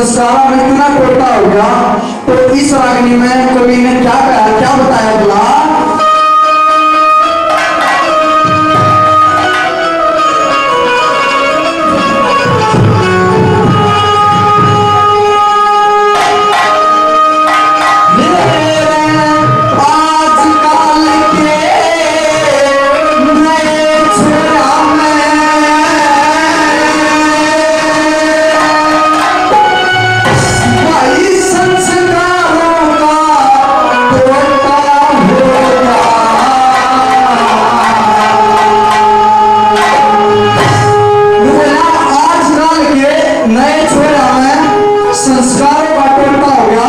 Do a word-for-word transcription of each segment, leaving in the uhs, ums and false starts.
संस्कारों में इतना टोटा हो गया, तो इस रागनी में कवि ने क्या कहा, क्या बताया भला? आजकल के नए छोरा में संस्कारों का टोटा हो गया।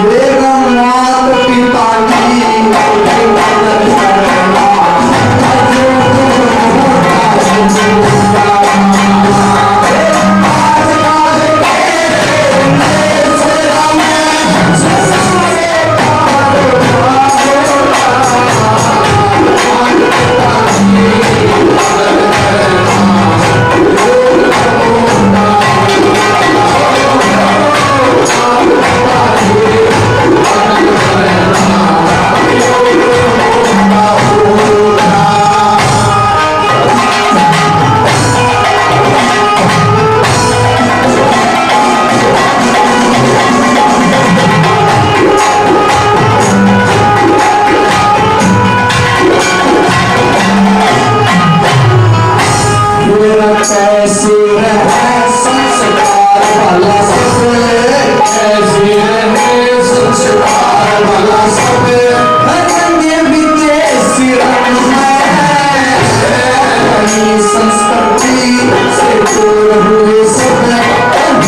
मेरा मात पिता की कैसी रहे संस्कार वाला सब, कैसी रहे संस्कार वाला सब, रंगे विदेशी रंग में, अपनी संस्कृति से दूर हुए सब,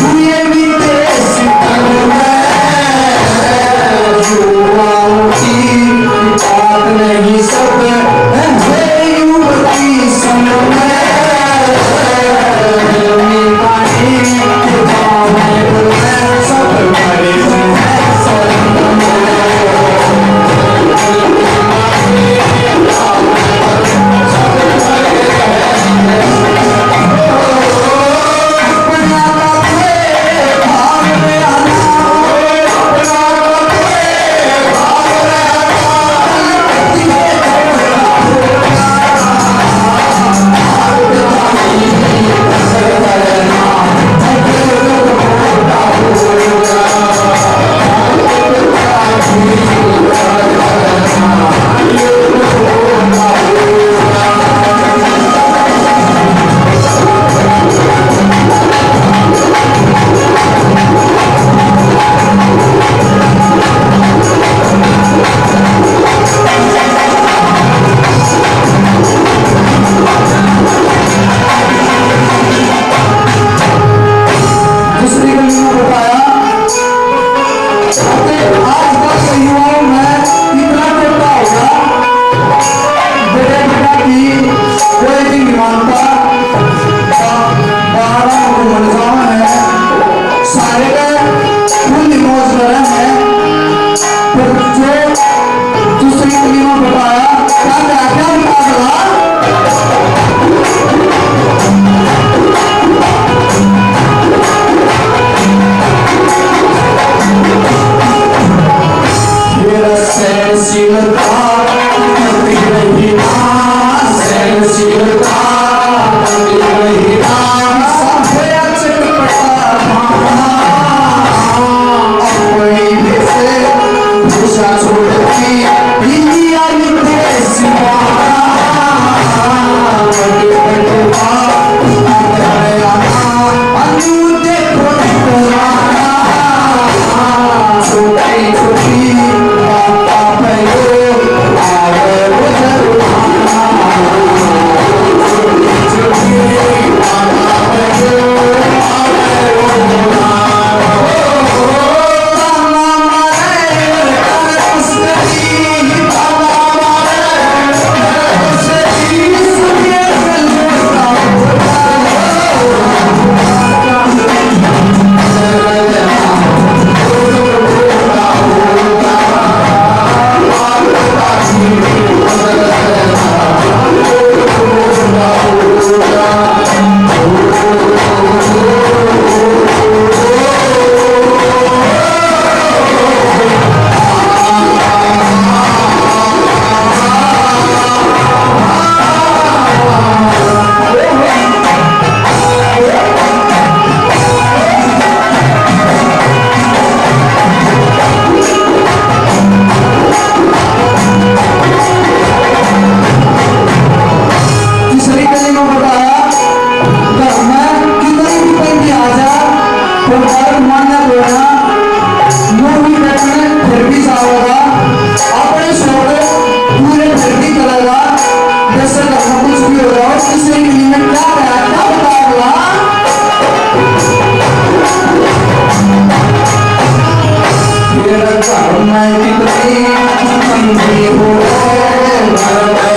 हुए विदेशी रंग में। युवाओं की बात नहीं सब, है युवती संग में। दूसरी गली में बताया, आजकल के युवाओं में इतना टोटा हो गया, बेटे बेटा की कोई भी नहीं मानता। बा-, बाहर को मन जावा है, सारे का फुल मौज करा है। पर जो दूसरी गली में बताया, क्या, क्या, क्या मुकाबला? मेरा सहनशीलता कभी नहीं ना, सहनशीलता कभी नहीं ना। सब चटपटा खाना, अपनी से भूसा छोड़ दी, इंडिया में देसी खाना। तेरे घर में कितनी तंगी हो रे, घर में